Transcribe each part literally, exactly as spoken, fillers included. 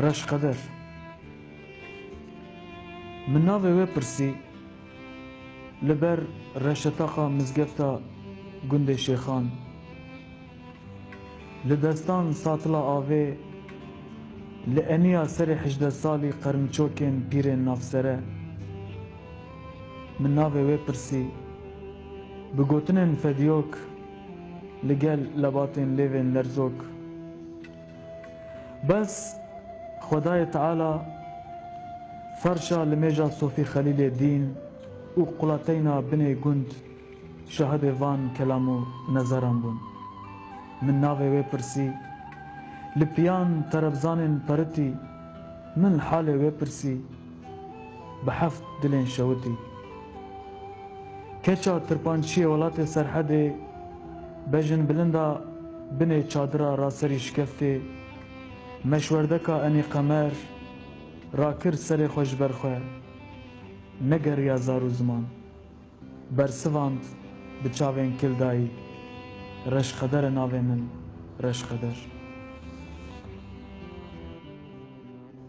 Reşqeder. Min navê wê pirsî, li ber reşetaqa mizgefta gundê Şêxan, li destan satila avê, li eniya serê hejdeh salî qermiçokên pîrên navsere. Min navê wê pirsî, bi gotinên fediyok, li gel lebatên lêvên lerzok. Bes Xwedayê Teala ferşa li mêja Sofî Xelîlê dîn û qulateyna binê gund şahidê van kelam û nezaran bûn. Min navê wê pirsî, li piyan terebzanên peritî, min li halê wê pirsî, bi heft dilên şewitî. Keça tirpançiyê welatê Serhedê, bejin bilinda binê çadira raserî şikeftê, meşwerdeka Enî Qemer, rakir serê xwe ji ber xwe, negeriya zar û ziman. Bersivand bi çavên kildayî, reşqedere navê min, reşqeder.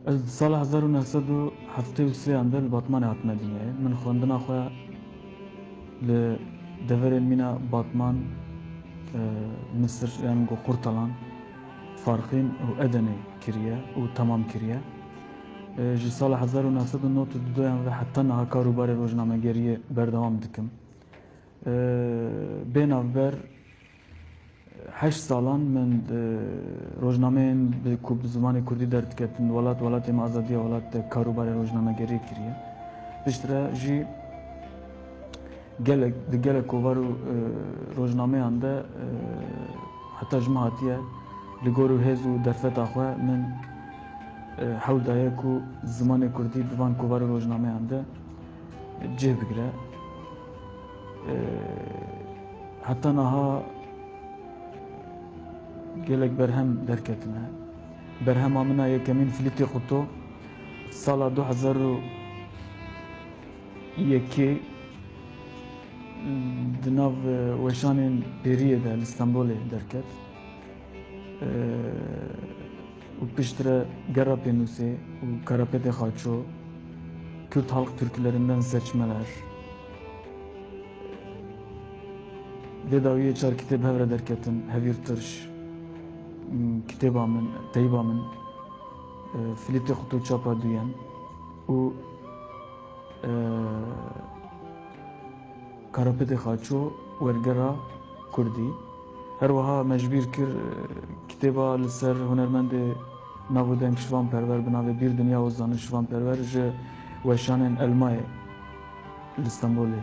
Ez di sala hezar û neh sed û heftê û sê an de li Batmanê hatime dinyayê. Min xwendina xwe li deverên mîna Batman, e, Misir, yan go Qurtalan, Farqîn û Edenê kiriye û temam kiriye. E, ji sala hezar û neh sed û nod û du yan ve heta niha kar û barê rojnamegeriyê berdewam dikim. E, bê navber heşt salan min, e, rojnameyên bi ku bi zimanê kurdî derdiketin, welat, welatê me azadiya welat de kar û barê rojnamegeriyê kiriye. Piştre jî gelek, di gelek kovar û, e, rojnameyan de, e, heta ji min hatiye li gor û hêz û derfeta xwe min, e, hewl daye ku zimanê kurdî di van kovar û rojnameyan de cih bigire. E, heta niha gelek berhem derketine. Berhema min a yekemîn Filîtê Quto, sala du hezar û yekê di nav, e, weşanên Pêriyê de li Stenbolê derket. E, û piştre Gera Pênûsê û Karapetê Xaço, Kürt halk türkülerinden seçmeler. Vê dawiyê çar kitêb hevre derketin, Hevîr Tirş, m, kitêba min, teyba min, e, Filîtê Quto çapa duyem û, e, Karapetê Xaço, wergera kurdî. Her wiha me ji bîr kir, e, kitêba li ser hunermendê navûdeng Şivan Perwer bi navê Bîr Dinya û Zaniş Şivan Perwer ji weşanên Elmayê li Stenbolê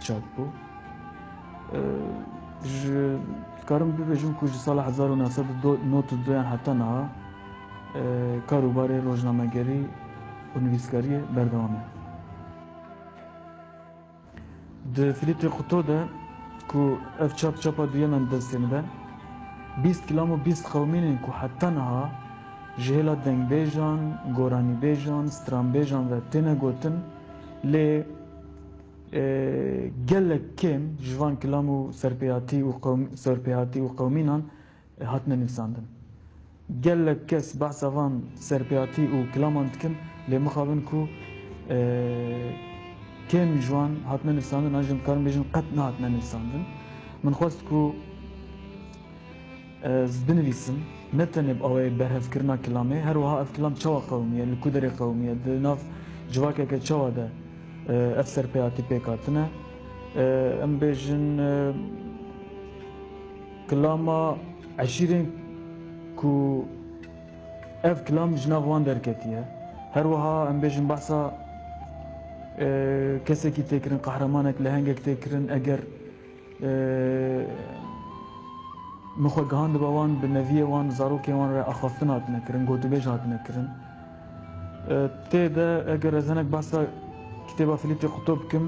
çap bû. E, ji, dikarim bibêjim ku ji sala hezar û neh sed û nod û du yan heta niha, e, kar û barê rojnamegerî û nivîskariyê berdewam e. Di Filîtê Quto de ku ev çap çapa duyem e di destê min de, bîst kilam û bîst qewmîn in ku heta niha ji hêla dengbêjan, goranîbêjan, stranbêjan ve têne gotin, lê, e, gelek kêm ji van kilam û serpêhatî û qewm-, serpêhatî û qewmînan hatine nivîsandin. Gelek kes behsa van serpêhatî û kilaman dikin, lê mixabin ku, e, kêm ji wan hatine nivîsandin, an jî em dikarin bêjin qet nehatine nivîsandin. Min xwest ku ez binivîsim, ne tenê bi awayê berhevkirina kilamê, her wiha ev kilam çawa qewimiye, li ku derê qewimiye, di nav civakeke çawa de, e, ev serpêhatî pêk hatine. E, em bêjin, e, kilama eşîrên ku ev kilam ji nav wan derketiye. Her wiha em bêjin behsa, e, kesekî tê kirin, qehremanek, lehengek tê kirin, eger, e, min xwe gihandibe wan, bi neviyê wan, zarokên wan re axaftin hatine kirin, gotûbêj hatine kirin. E, tê de eger ez hinek behsa kitêba Filîtê Quto bikim,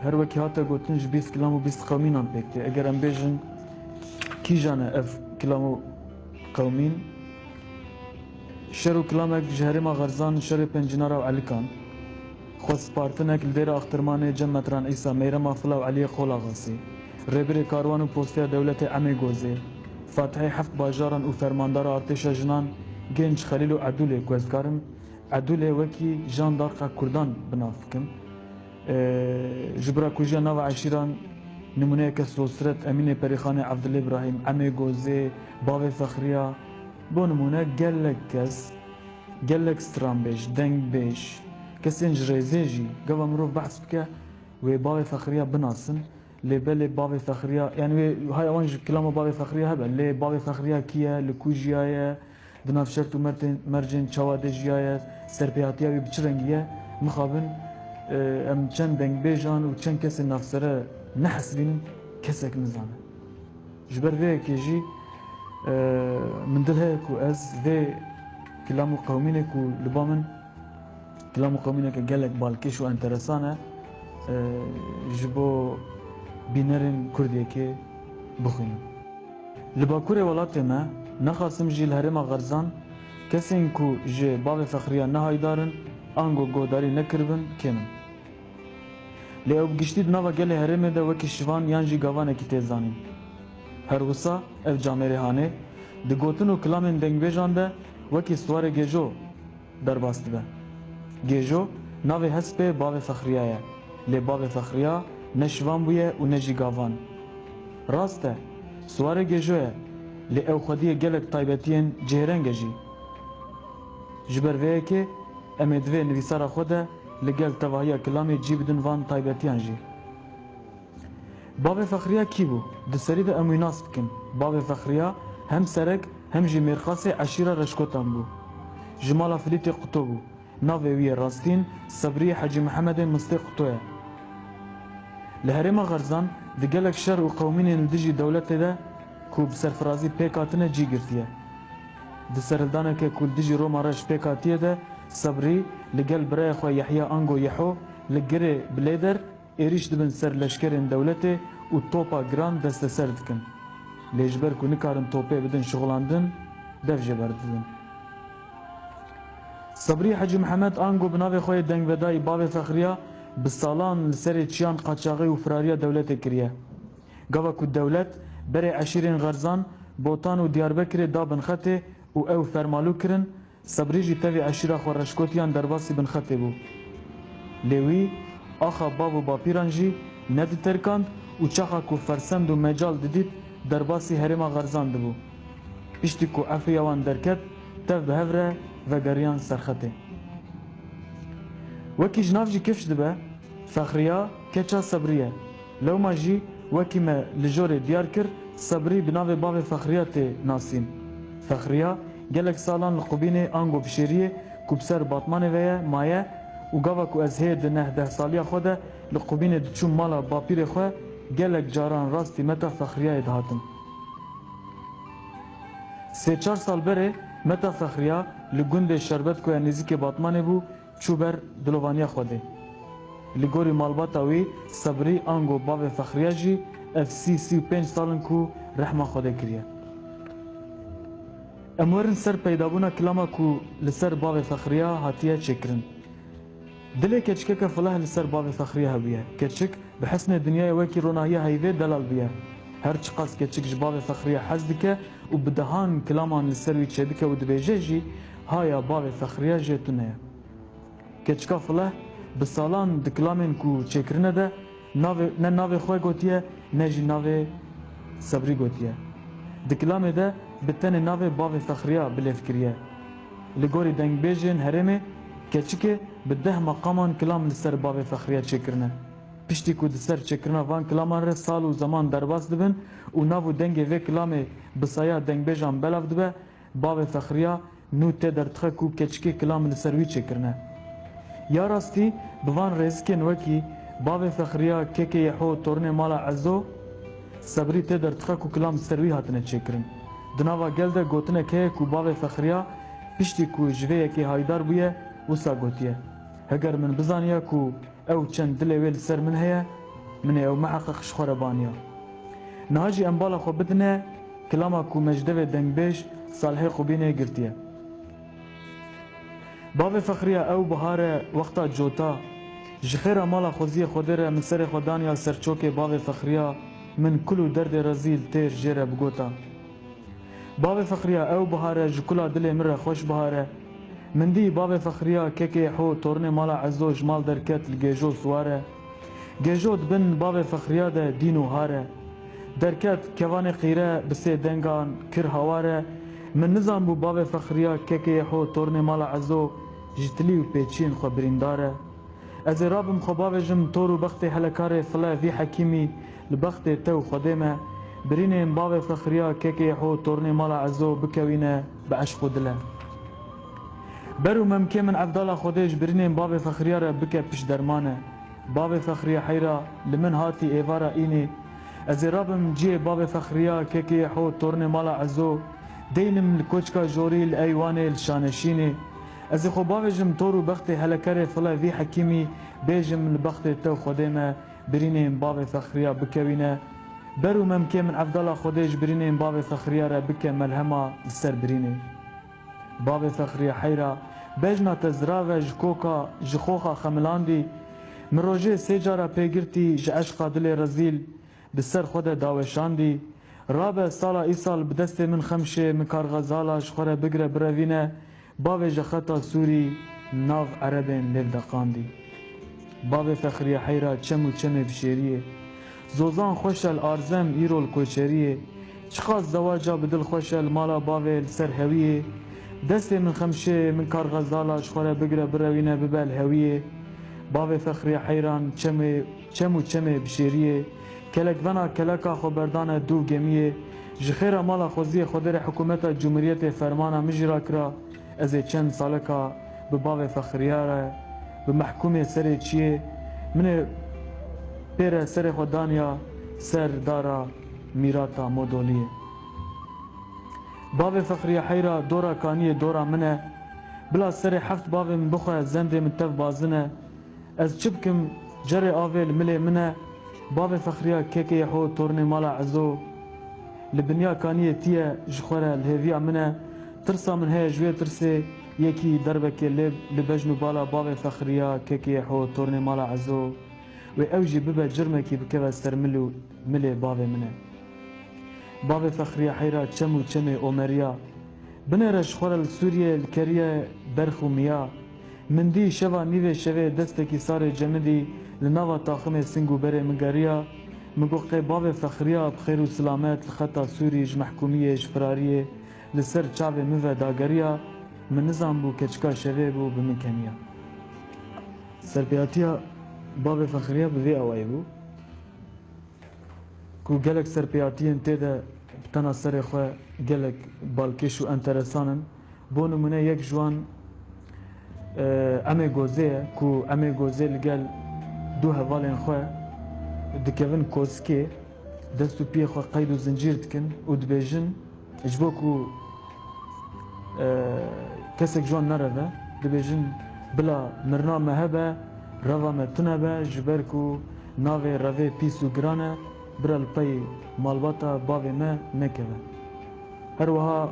her wekî hate gotin ji bîst kilam û bîst qewmînan pêk tê. Eger em bêjin kîjan e ev kilam û qewmîn, şer û kilamek ji herêma Xerzan, şerê Pencînara û Elikan, xwespirtinek li dêra Axtirmanê cem Metran Îsa, meyrema Fila û Eliyê Qolaxasî, rêbirê karwan û posteya dewletê Emê Gozê, fatihê heft bajaran û fermandara artêşa jinan Genç Xelîl û Edûlê ku ez dikarim Edûlê wekî jandarka Kurdan bi nav bikim. Ee, ji bira kujiya nava eşîran nimûneyeke Sosret, Emînê Perîxanê, Evdilê Birahîm, Emê Gozê, Bavê Fexriya, bo nimûne gelek kes, gelek stranbêj, dengbêj, kesên ji rêzê jî gava mirov behs bike, wê Bavê Fexriya binasin. Lê belê Bavê Fexriya, yani wê haya wan ji kilama Bavê Fexriya hebe, lê Bavê Fexriya kî ye, li ku jiyaye, di nav şert û mertên, mercên çawa de jiyaye, serpêhatiya wî bi çi rengî ye, mixabin, e, em çend dengbêjan û çend kesên navsere nehesibînin, kesek nizane. Ji ber vê yekê jî, e, min dil heye ku ez vê kilam û qewmînê ku li ba min, kilam û qewmîneke gelek balkêş û enteresan e, e, ji bo bînerên Kurd yekê bixwînim. Li bakurê welatê me, nexasim jî li herêma Xerzan, kesên ku ji Bavê Fexriya ne haydar in, ango guhdarî nekiribin, kêm in. Lê ew bi giştî di nava gelê herêmê de wekî şivan yan jî gavanekî tê zanîn. Her wisa ev camêrê hanê di gotin û kilamên dengbêjan de wekî Siwarê Gêjo derbas dibe. Gêjo navê hespê Bavê Fexriya ye, lê Bavê Fexriya ne şivan bûye û ne jî gavan. Rast e, Siwarê Gêjo ye, lê ew xwediyê gelek taybetiyên cihêreng e jî. Ji ber vê yekê em ê di vê nivîsara xwe de li gel tevahiya kilamê cî bidin van taybetiyan jî. Bavê Fexriya kî bû? Di serî de em wî nas dikin. Bavê Fexriya hem serek hem jî mêrxasê eşîra Reşkotan bû. Ji mala Filîtê Quto bû. Navê wî yê rastîn Sebrî Hecî Mihemedê Mistê Quto ye. Li herêma Xerzan di gelek şer û qewmînên li dijî dewletê de ku bi serfirazî pêk hatine cî girtiye. Di serhildaneke ku li dijî Roma Reş pêk hatiye de Sebrî li gel birayê xwe Yehya ango Yeho li Girê Bilêder êrîş dibin ser leşkerên dewletê û topa giran desteser dikin. Lê ji ber ku nikarin topê bidin şixulandin, dev jê berdidin. Sebrî Hecî Mihemed ango bi navê xwe yê dengvedayî Bavê Fexriya bi salan li serê çiyan qaçaxî û firariya dewletê kiriye. Gava ku dewlet berê eşîrên Xerzan, Botan û Diyarbekirê da binxetê û ew fermalû kirin, Sebrî jî tevî eşîra xwe Reşkotiyan derbasî binxetê bû. Lê wî axa bav û bapîran jî nediterkand û çaxa ku fersend û mecal didît, derbasî herêma Xerzan dibû. Piştî ku efriya wan derket, tev bi hev re vegeriyan serxetê. Wekî ji nav jî kifş dibe, Fexriya keça Sebrî ye. Lewma jî wekî me li jorê diyar kir, Sebrî bi navê bavê Fexriya tê nasîn. Fexriya gelek salan li Qubînê ango Bişêriyê ku bi ser Batmanê ve ye, maye û gava ku ez hê di neh deh saliya xwe de li Qubînê diçûm mala bapîrê xwe, gelek caran rastî Meta Fexriyayê dihatim. Sê çar sal berê Meta Fexriya li gundê Şerbetkoya nêzîkê Batmanê bû, çû ber dilovaniya Xwedê. Li gorî malbata wî Sebrî ango bavê Fexriya jî ev sî, sî û pênc sal in ku rehma Xwedê kiriye. Em werin ser peydabûna kilama ku li ser bavê Fexriya hatiye çêkirin. Dilê keçikeke fileh li ser bavê Fexriya hebûye. Keçik bi hesnê dinyayê wekî ronahiya heyvê delal bûye. Her çiqas keçik ji bavê Fexriya hez dike û bi dehan kilaman li ser wî çêdike û dibêje jî, haya bavê Fexriya jê tune ye. Keçika fileh bi salan di kilamên ku çêkirine de navê, ne navê xwe gotiye, ne jî navê Sebrî gotiye. Di kilamê de bi tenê navê bavê Fexriya bilêv kiriye. Li gorî dengbêjên herêmê, keçikê bi deh meqaman kilam li ser bavê Fexriya çêkirine. Piştî ku di ser çêkirina van kilaman re sal û zeman derbas dibin û nav û dengê vê kilamê bi saya dengbêjan belav dibe, bavê Fexriya nû tê derdixe ku keçikê kilam li ser wî çêkirine. Ya rastî, bi van rêzikên wekî bavê Fexriya, kekê Yeho, tornê mala Ezo, Sebrî tê derdixe ku kilam li ser wî hatine çêkirin. Di nava gel de gotinek heye ku bavê Fexriya piştî ku ji vê yekê haydar bûye, wisa gotiye, Heger min bizaniya ku ew çend dilê wê li ser min heye, min ê ew miheqeq ji xwe re baniya. Niha jî em bala xwe bidine kilama ku me ji devê dengbêj Salihê Qubînê girtiye. Bavê Fexriya ew bihar e wexta cota, ji xêra mala xweziyê Xwedê re min serê xwe daniya ser çokê bavê Fexriya, min kul û derdê rezîl têr jê re bigota. Bavê Fexriya ew bihar e, ji kula dilê min re xweş bihar e. Min dî bavê Fexriya kekê Ho, tornê mala Ezo ji mal derket li Gêjo siwar e. Gêjo di bin bavê Fexriya de dîn û har e. Derket kevanê qîre bi sê dengan kir hawar e. Min nizanbû bavê Fexriya kekê Ho, tornê mala Ezo ji tilî û pêçiyên xwe birîndar e. Ez ê rabim xwe bavêjim tor û bextê helekarê file vî hekîmî li bextê te û Xwedê me, birînên bavê Fexriya kekê Ho, tornê mala Ezo bikewîne bi eşq û dile. Ber û memkê min Evdala Xwedê ji birînên bavê Fexriya re bike piştdermane. Bavê Fexriya heyra li min hatî êvara înê. Ez ê rabim ciyê bavê Fexriya kekê Ho, tornê mala Ezo, deynim li koçka jorî, li eywanê, li şaneşînê. Ez ê xwe bavêjim tor û bextê helekerê file vî hekîmî, bêjim li bextê te û Xwedê me, birînên bavê Fexriya bikewîne. Ber û memkê min Evdala Xwedê ji birînên bavê Fexriya re bike melhema li ser birînê. Bavê Fexriya heyra, bejna te zirav e ji koka, ji xoxa xemilandî. Min rojê sê cara pê girtî, ji eşqa dilê rezîl bi ser xwe de daweşandî. Rabe sala îsal bi destê min xemşê, min karxezala ji xwe re bigire birevîne, bavêje xeta sûrî nav erebên lêv de qandî. Bavê Fexriye heyra çem û çemê bi şêriyê. Zozan xweş e li Arzem, îro li Koçeriyê. Çiqas zewaca bi dil xweş e li mala bavê li ser hewiyê. Destê min xemşê, min karxezala ji xwe re bigire birewîne bibe li hewiyê. Bavê Fexriye heyran çemê, çem û çemê bi şêriyê. Kelekvena keleka xwe berdane dû gemiyê. Ji xêra mala xweziyê Xwedê re hikûmeta Cumhuriyetê fermana min jî rakira. Ez ê çend saleka bi bavê Fexriya re, bi mehkûmê serê çiyê, min ê pê re serê xwe daniya ser dara mîrata Modoliyê. Bavê Fexriya heyra dora kaniyê dora min e. Bila serê heft bavê min bixwe, zendê min tev bazin e. Ez çi bikim, cerê avê li milê min e. Bavê Fexriya kekê Yeho, tornê mala Ezo, li binya kaniyê tiye, ji xwe re li hêviya min e. Tirsa min heye ji wê tirsê, yekî derbekê lê li bejn û bala bavê Fexriya kekê Yeho, tornê mala Ezo, wê ew jî bibe cirmekî bikeve ser mil û milê bavê min e. Bavê Fexriya heyra çem û çemê Omeriya. Binêre ji xwe re li Sûriyê li keriye berx û miya. Min dî şeva nîvê şevê destekî sarê cemidî li nava taximê sing û berê min geriya. Min got qey bavê Fexriya bi xêr û silamet li xeta Sûrî ji mehkûmiyê, ji firariyê li ser çavê min ve dageriya. Min nizanbû keçika şevê bû bi min keniya. Serpêhatiya bavê Fexriya bi vê awayî bû. Ku gelek serpêhatiyên tê de bi tena serê xwe gelek balkêş û enteresan in. Bo nimûne yek ji wan, e, Emê Gozê ye, ku Emê Gozê li gel du hevalên xwe dikevin kozikê, dest û piyê xwe qeyd û zincîr dikin û dibêjin, ji bo ku, e, kesek ji wan nereve, dibêjin, bila mirina me hebe, reva me tune be, ji ber ku navê revê pîs û giran e, bira li pey malbata bavê me nekeve. Her wiha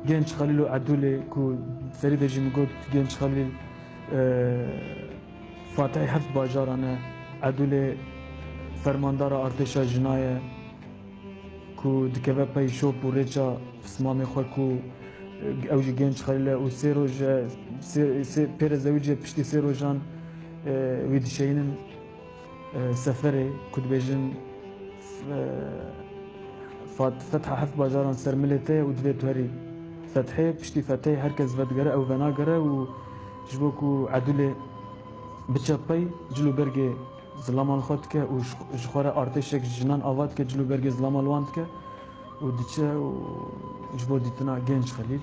Genç Xelîl û Edûlê, ku serî de jî min got Genç Xelîl, e, Fatihê heft bajaran e, Edûlê fermandara artêşa jina ye, ku dikeve pey şop û rêça pismamê xwe, ku, e, ew jî Genç Xelîl e û sê roj e, sê, sê, pê re zewicê piştî sê rojan, e, wî dişeyînin, e, seferê, ku dibêjin, e, Fat-, Fetha heft bajaran ser milê te ye û divê tu herî Fethê, piştî Fethê her kes vedigere, ew venagere û ji bo ku Edûlê biçe pey, cil û bergê zilaman xwe dike û ji, ji xwe re artêşek jinan ava dike, cil û bergê zilaman li wan dike û diçe û ji bo dîtina Genç Xelîl,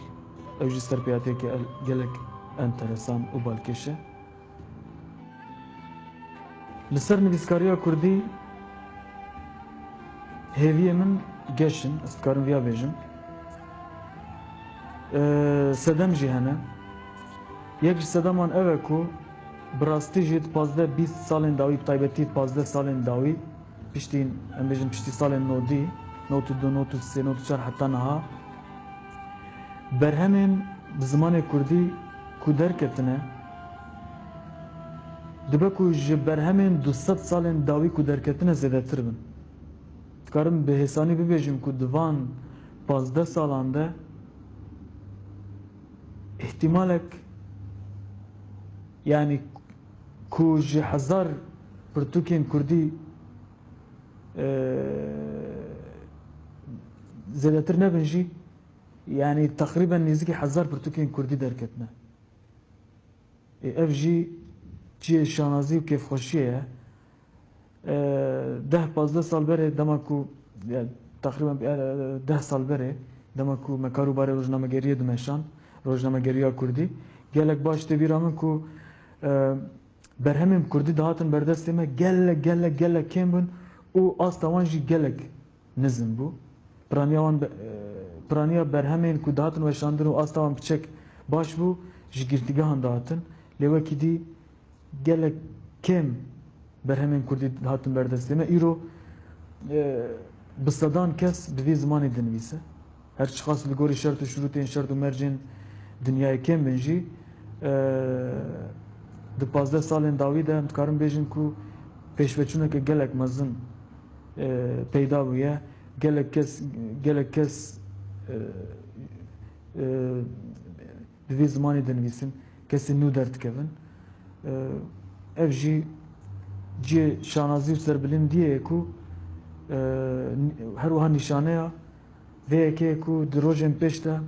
ew jî serpêhatiyeke el-, gelek enteresan û balkêş e. Li ser nivîskariya kurdî hêviyê min geş in, ez dikarim viya bêjim. Eee, sedem jî hene. Yek ji sedeman ew e ku bi rastî jî di pazdeh bîst salên dawî, bi taybetî di pazdeh salên dawî, piştî, em bêjin piştî salên nodî, nod û du, nod û sê, nod û çar heta niha, berhemên bi zimanê kurdî ku derketine, dibe ku ji berhemên du sed salên dawî ku derketine zêdetir bin. Dikarim bi hêsanî bibêjim ku di van pazdeh salan de îhtimalek, yanî ku ji hezar pirtûkên kurdî, e, zêdetir nebin jî, yanî teqrîben nêzîkî hezar pirtûkên kurdî derketine. Ê, ev jî cihê şanazî û kêfxweşiyê ye. E, deh pazdeh sal berê dema ku, ya, teqrîben, e, deh sal berê dema ku me kar û barê rojnamegeriyê dimeşand, rojnamegeriya kurdî, gelek baş tê bîra min ku, e, berhemên kurdî dihatin berdestê me, gelek, gelek, gelek kêm bin û asta wan jî gelek nizm bû. Piraniya wan be-, e, piraniya berhemên ku dihatin weşandin û asta wan piçek baş bû, ji girtîgehan dihatin. Lê wekî dî gelek kêm berhemên kurdî dihatin berdestê me. Îro, e, bi sedan kes bi vî zimanî dinivîse. Her çiqas li gorî şert û şurûtên, şert û mercên dinyayê kêm bin jî, e, di pazdeh salên dawî de em dikarin bêjin ku pêşveçûneke gelek mezin, e, peyda bûye. Gelek kes, gelek kes, e, e, bi vî zimanî dinivîsin, kesên nû derdikevin. E, ev jî cihê şanazî û serbilindiyê ye ku, e, her wiha nîşaneya vê yekê ye ku di rojên pêş de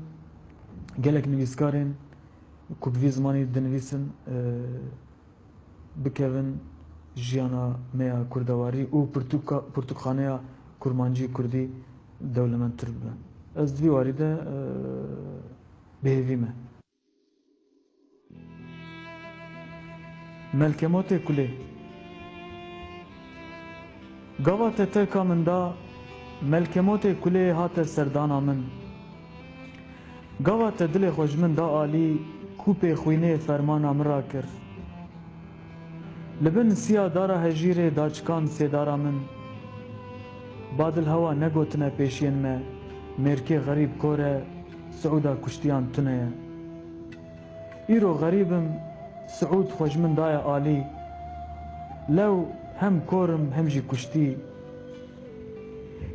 gelek nivîskarên ku bi vî zimanî dinivîsin, e, bikevin jiyana me ya kurdewarî û pirtûka-, pirtûkxaneya kurmancî kurdî dewlemendtir bibe. Ez di vî warî de, e, bi hêvî me. Melkemotê Kulê. Gava te terka min da, Melkemotê Kulê hate serdana min. Gava te dilê xwe ji min da alî, kûpê xwînê fermana min rakir. Li bin siya dara hejîrê daçikan sêdara min. Badil hewa negotine pêşiyên me, mêrkê xerîb kor e, siûda kuştiyan tune ye. Îro xerîb im, siûd xwe ji min daye alî. Lew hem kor im hem jî kuştî.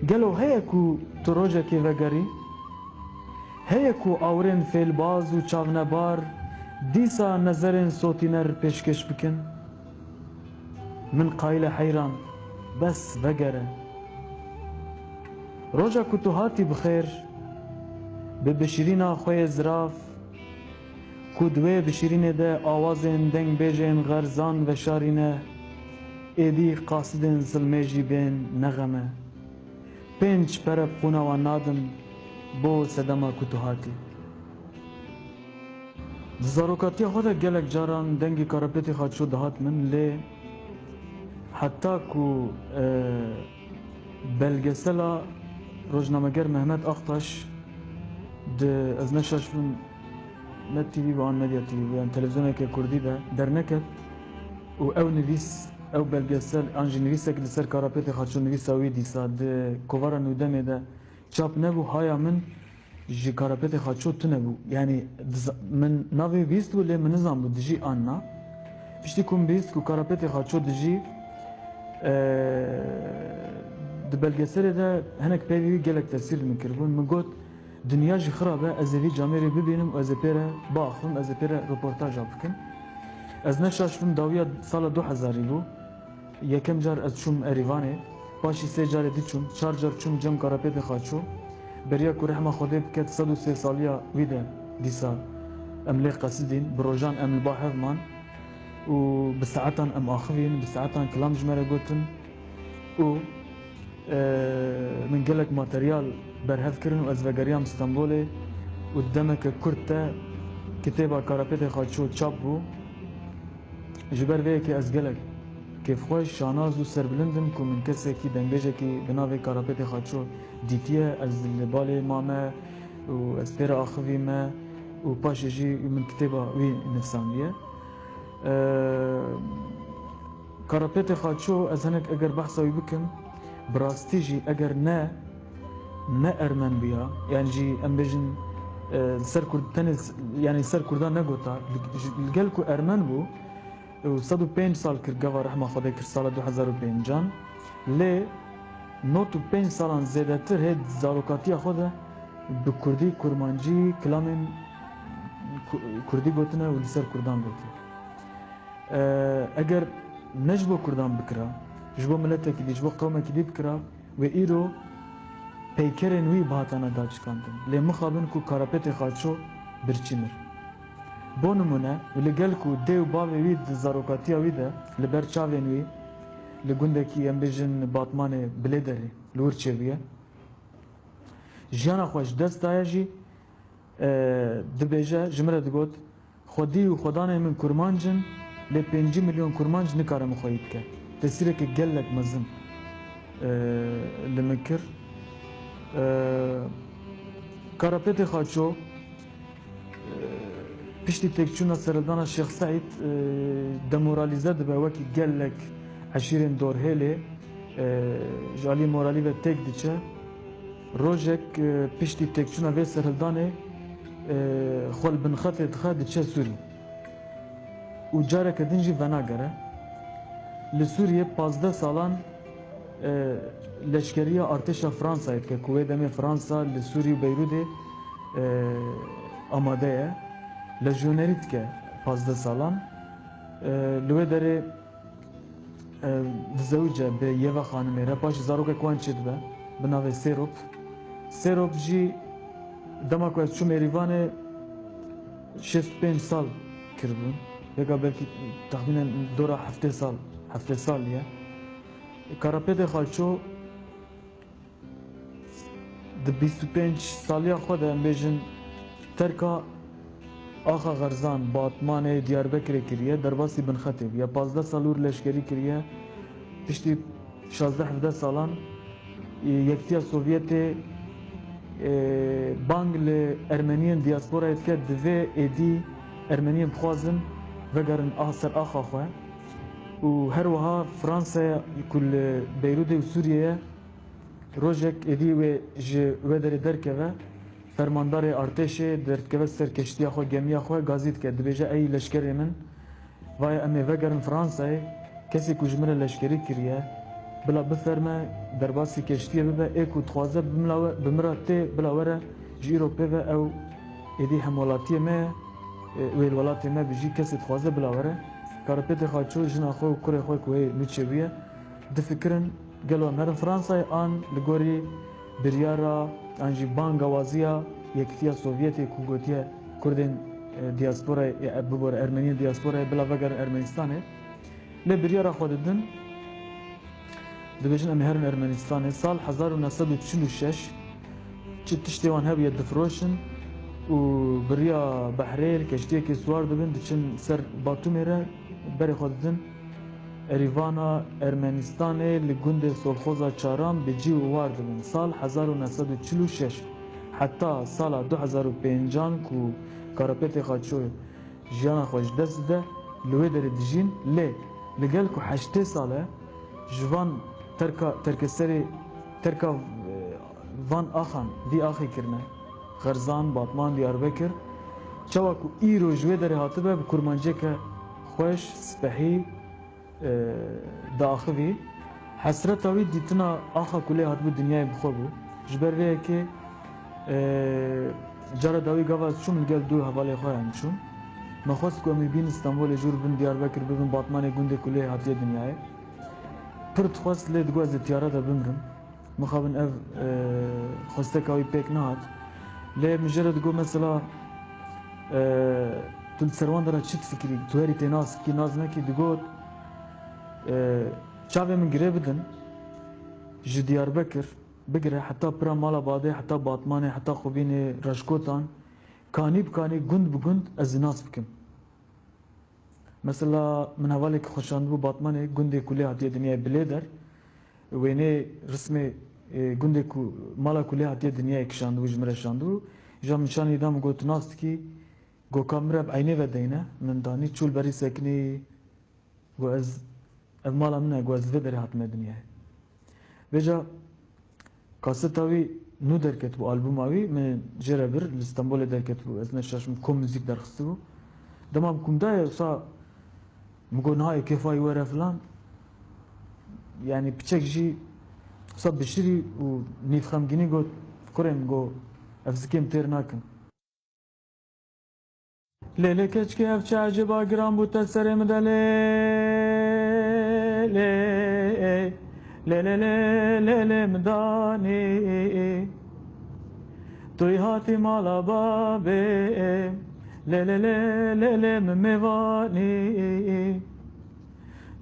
Gelo heye ku tu rojekê vegerî? Heye ku awirên fêlbaz û çavnebar dîsa nezerên sotîner pêşkêş bikin? Min qayîl e heyran, bes vegere. Roja ku tu hatî bi xêr, bi bişirîna xwe yê zirav, ku di wê bişirînê de awazên dengbêjên xerzan veşarîne, êdî qasidên zilmê jî bên nexeme. Pênc pere bi qûna wan nadim, bo sedema ku tu hatî. Di zarokatiya xwe de gelek caran dengê Karapêtê Xaço dihat min, lê heta ku, e, belgesela rojnameger Mehmet Aktaş di, ez ne şaş bim, ne T V bû an Medya T V bû, yani televizyoneke kurdî de derneket û ew nivîs, ew belgesel, an jî nivîsek li ser Karapêtê Xaço, nivîsa wî dîsa di kovara Nûdemê de çap nebû, haya min ji Karapetê Xaço tune bû. Yanî diza-, min navê bihîst bû, lê min nizanbû dijî an na. Piştî ku min bihîst ku Karapetê Xaço dijî, e, di belgeselê de hinek peyvê wî gelek tesîr li min kiribûn. Min got, dinya jî xirab e, ez ê vî camêrê bibînim û ez ê pê re biaxivim, ez ê pê re roportaja bikim. Ez ne şaş bim, dawiya sala du hezarî bû. Yekem car ez çûm Erîvanê, paşî sê carê dî çûm, çar car çûm cem Karapêtê Xaço. Beriya ku rehma Xwedê biket sed û sê saliya wî de dîsa em lê qesidîn, bi rojan em li ba hev man û bi saetan em axivîn, bi saetan kilam ji me re gotin û, e, min gelek materyal berhev kirin û ez vegeriyam Stenbolê û demeke kurt de kitêba Karapêtê Xaço çap bû. Ji ber vê yekê ez gelek kêfxweş, şanaz û serbilind im ku min kesekî, dengbêjekî bi navê Karapetê Xaço dîtiye. Ez li balê mame û ez pê re axivî me û paşê jî min kitêba wî nivsandiye. Eee, Karapetê Xaço, ez hinek eger behsa wî bikim, bi rastî jî eger ne, ne ermen bûya, yan jî em bêjin, e, li ser Kurd, tenê s-, yanî ser Kurdan negota, li, ji, li gel ku ermen bû, û sed û pênc sal kir gava rehma Xwedê kir sala du hezar û pêncan, lê nod û pênc salan zêdetir hê di zarokatiya xwe de Bi kurdî, kurmancî kilamên ku-, kurdî gotine û li ser kurdan gotiye. E, eger ne ji bo kurdan bikira, ji bo miletekî dî, ji bo qewmekî dî bikira, wê îro peykerên wî bihatane daçikandin. Lê mixabin ku Karapêtê Xaço birçî mir. Bo nimûne, li gel ku dê û bavê wî di zarokatiya wî de li ber çavên wî li gundekî, em bêjin, Batmanê Bilêderê li wir çêbûye, jiyana xwe ji dest daye jî, e, dibêje, ji min re digot, xwedî û xwedanê min kurmanc in, lê pêncî milyon kurmanc nikare min xweyî bike. Tesîreke gelek mezin, e, li min kir. E, Karapêtê Xaço, Piştî têkçûna serhildana Şêx Seîd, e, demoralîze dibe wekî gelek eşîrên dorhêlê, e, ji alî moralî ve têk diçe. Rojek, e, piştî têkçûna vê serhildanê, e, xwe li bin xetê dixe, diçe Sûrî. Û careke din jî venagere. Li Sûriyê pazdeh salan e, leşkeriya artêşa Fransayê dike, ku wê demê Fransa li Sûrî û Beyrûdê, e, amade ye. Lejyonerî dike pazdeh salan. E, li wê derê, e, dizewice bi Yeva xanimê re, paşê zarokek wan çêdibe, bi navê Sêrop. Sêrop jî dema ku ez çûm Êrîvanê şêst û pênc sal kiribûn. Yeka belkî texmînen dora heftê sal, heftê sal ye. Karapêtê Xalço di bîst û pênc saliya xwe de, em bêjin, terka axa Xerzan, Batmanê, Diyarbekirê kiriye, derbasî binxetê bûye. Pazdeh sal wir leşkerî kiriye. Piştî şazdeh hevdeh salan, e, Yekitiya Sovyetê, e, bang li ermeniyên diyasporayê dike, divê êdî ermeniyên bixwazin vegerin a ser axa xwe. Û her wiha Fransaya ku li Beyrûdê û Sûriyê ye, rojek êdî wê ji wê derê derkeve, fermandarê artêşê derdikeve ser keştiya xwe, gemiya xwe, gazî dike, dibêje, ey leşkerê min, vaye em ê vegerin Fransayê, kesê ku ji min re leşkerî kiriye, bila biferme, derbasî keştiyê bibe, ê ku dixwaze bi min re, bi min re tê, bila were, ji îro pê ve ew êdî hemwelatiyê me ye, e, wê li welatê me bijî, kesê dixwaze bila were. Karapêtê Xaço jina xwe û kurê xwe ku hê nû çêbûye, difikirin gelo em herin Fransayê an li gorî biryara an jî banga waziya Yekitiya Sovyetê ku gotiye Kurdên, e, diyasporayê, e, bibore Ermeniyên diyasporayê bila vegerin Ermenistanê. Lê biryara xwe didin, dibêjin em ê herin Ermenistanê. Sal hezar û neh sed û çil û şeş çi tiştê wan hebûye difiroşin û bi riya behrê li keştiyekê siwar dibin, diçin ser Batumê re, berê xwe didin Erîvana Ermenistanê, li gundê Solxoza Çaran bi cî û war dibin. Sal hezar û neh sed û çil û şeş heta sala du hezar û pêncan ku Karapêtê Xaço jiyana xwe ji dest dide, li wê derê dijîn, lê li gel ku heştê sal e ji van terka, terkeserê, terka, e, van axan, vî axê kirine, Xerzan, Batman, Diyarbekir, çawa ku îro ji wê derê hatibe, bi kurmanciyeke xweş, spehî, e, diaxivî. Hesreta wî dîtina axa ku lê hatibû dinyayê bi xwe bû. Ji ber vê yekê, e, cara dawî gava ez çûm li gel du hevalê xwe em çûn. Me xwest ku em wî bînin Stenbolê, jûr bin Diyarbekir, bibin Batmanê, gundê ku lê hatiye dinyayê. Pir dixwest, lê digot ez ê tiyara de bimrim. Mixabin ev, e, xwesteka wî pêk nehat. Lê min jê re digot, mesela, e, tu li ser wan dera çi difikirî? Tu herî tê nas bikî, nas nekî? Digot, e, çavê min girê bidin, ji Diyarbekir bigire heta pira mala badê, heta Batmanê, heta Xubînê, Reşkotan, kanî bi kanî, gund bi gund ez ê nas bikim. Mesela min hevalekî xwe şandibû Batmanê, gundê ku lê hatiye dinyayê Bilêder. Wêneyê rismê, e, gundê ku, mala ku lê hatiye dinyayê kişandibû, ji min re şandibû. Îja min şanî da, min got, tu nas dikî? Got, ka min re bi eynê ve deyne. Min danî, çû li berî sekinî, got, ez, ev mala min e, got, ez li vê derê hatime dinyayê. Vêca kaseta wî nû derketibû, albûma wî, min jê re bir, li Stenbolê derketibû, ez ne şaş bim, Kom Muzîk derxistibû. Dema min ku min dayê, wisa min got, niha ê kêfa wî were filan. Yanî piçek jî wisa bişirî û nîvxemgînî got, kurê min, got, Ev zikê em têr nakin. Lê lê keçikê ev çi ecêba giran bû te serê min de lê, lê, lê, lê, lê, lê, lê min danî. Tu yî hatî mala babê, lê, lê, lê, lê, lê min mêvanî.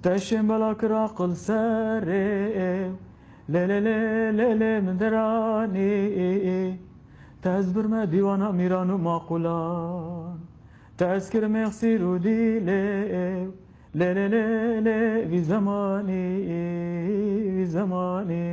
Te şên bela kir aqil serê, lê, lê, lê, lê, lê min diranî. Te ez birme dîwana mîran û maqulan. Te ez kirime xsîr û dîlê. Lê lê lê lê vî zemanî, vî zemanî.